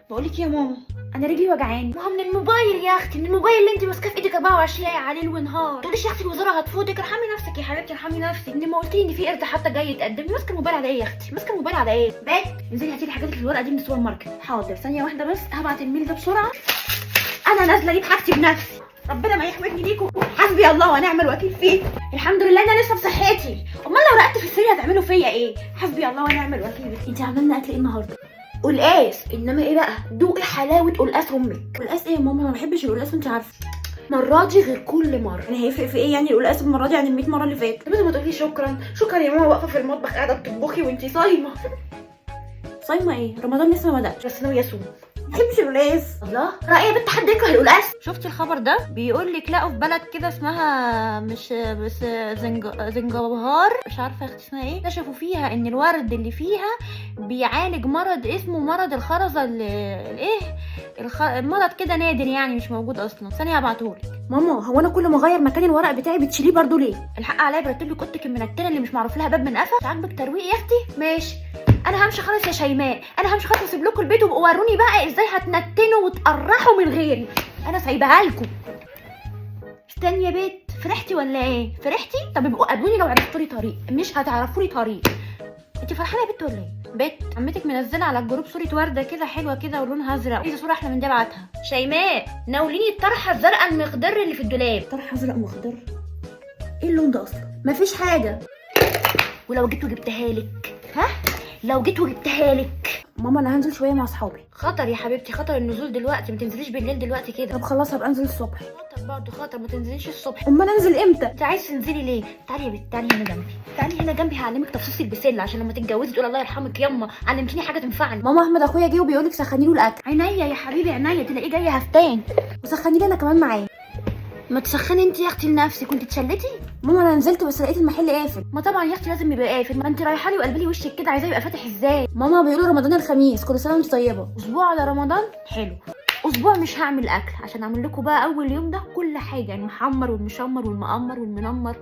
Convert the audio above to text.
بقول لك يا ماما، انا رجلي وجعاني. ما هو من الموبايل يا اختي، من الموبايل اللي انت ماسكاه في ايدك 24 ساعة ليل ونهار. تقوليش يا اختي الوزارة هتفوتك. ارحمي نفسك يا حبيبتي، ارحمي نفسك. ان ما قلتي ان في قرد حتى جاي يتقدم، ماسكه الموبايل على ايه يا اختي؟ ماسكه الموبايل على ايه؟ بات انزلي هاتي لي الحاجات اللي في الورقة دي من السوبر ماركت. حاضر، ثانية واحدة بس، هبعت ال mail ده بسرعة. انا نازله اجيب حاجتي بنفسي، ربنا ما يحوجني ليكم. حسبي الله ونعم الوكيل فيه. الحمد لله انا لسه بصحتي، امال لو رقدت في السرير هتعملوا فيا ايه؟ حسبي الله ونعم الوكيل. انت عامله اكل ايه النهارده؟ قلقاس. انما ايه بقى؟ دوقي حلاوة قلقاس امك. قلقاس ايه يا ماما؟ ما بحبش القلقاس وانت عارفه. المرة دي غير كل مرة. يعني هيفرق في ايه يعني القلقاس المرة دي عن ال 100 مرة اللي فاتت؟ طب ما تقولي شكرا شكرا يا ماما، واقفة في المطبخ قاعدة بتطبخي وانتي صايمه. صايمه ايه؟ رمضان لسه ما بدأش. بس ناوية اصوم. ما بحبش القلقاس. الله، رأي يا بنت، حد يكره القلقاس؟ شفتي الخبر ده؟ بيقول لك لقوا في بلد كده اسمها مش بس زنجبهار، مش عارفه يا اختي اسمها ايه، اكتشفوا فيها ان الورد اللي فيها بيعالج مرض اسمه مرض الخرزه الايه مرض كده نادر يعني مش موجود اصلا. ثانية هبعتهولك. ماما، هو انا كل ما اغير مكان الورق بتاعي بتشيليه برضو ليه؟ الحق عليا، برتب لك اوضتك المنتنه اللي مش معروف لها باب من قفا. مش عاجبك ترويق يا اختي؟ ماشي، انا همشي خالص يا شيماء، انا همشي خالص واسيب لكم البيت، وابقوا وروني بقى ازاي هتنتنوا وتقرحوا من غيري. انا سايباها لكم. استني يا بيت، فرحتي ولا ايه؟ فرحتي؟ طب ابقوا قابلوني لو عرفتوا لي طريق. مش هتعرفوا لي طريق. انت فرحانة يا بت ولا ايه؟ بت عمتك منزله على ال group صوره ورده كده حلوة كده ولونها ازرق، عايزه صوره احلى من دي ابعتها. شيماء ناوليني الطرحة الزرقاء المخضر اللي في الدولاب. طرحه ازرق مخضر؟ ايه اللون ده اصلا؟ مفيش حاجة. ولو جيت وجبتها لك؟ ها، لو جيت وجبتها لك؟ ماما انا هنزل شوية مع اصحابي. خطر يا حبيبتي، خطر النزول دلوقتي، ما تنزليش بالليل دلوقتي كده. طب خلاص هبقى انزل الصبح. خطر برضه، خطر، ما تنزليش الصبح. امال انزل امتى؟ انت عايز تنزلي ليه؟ تعالي يا بنت، تعالي هنا جنبي، تعالي هنا جنبي، هعلمك تفصيص البسله عشان لما تتجوزي تقول الله يرحمك يما علمتيني حاجة تنفعني. ماما احمد اخويا جه وبيقول لك سخني له الاكل. عينيا يا حبيبي عينيا، تلاقيه جاي هفتان. وسخني لي انا كمان معاه. ما تسخني انت يا اختي لنفسك، كنت اتشلتي؟ ماما انا نزلت بس لقيت المحل قافل. ما طبعا يا اختي لازم يبقى قافل، ما انت رايحة لي وقلبي لي وشك كده، عايزاه يبقى فاتح ازاي؟ ماما بيقولوا رمضان الخميس، كل سنة وانت طيبة. اسبوع على رمضان؟ حلو، اسبوع مش هعمل اكل عشان اعمل لكم بقى اول يوم ده كل حاجة، المحمر والمشمر والمقمر والمنمر.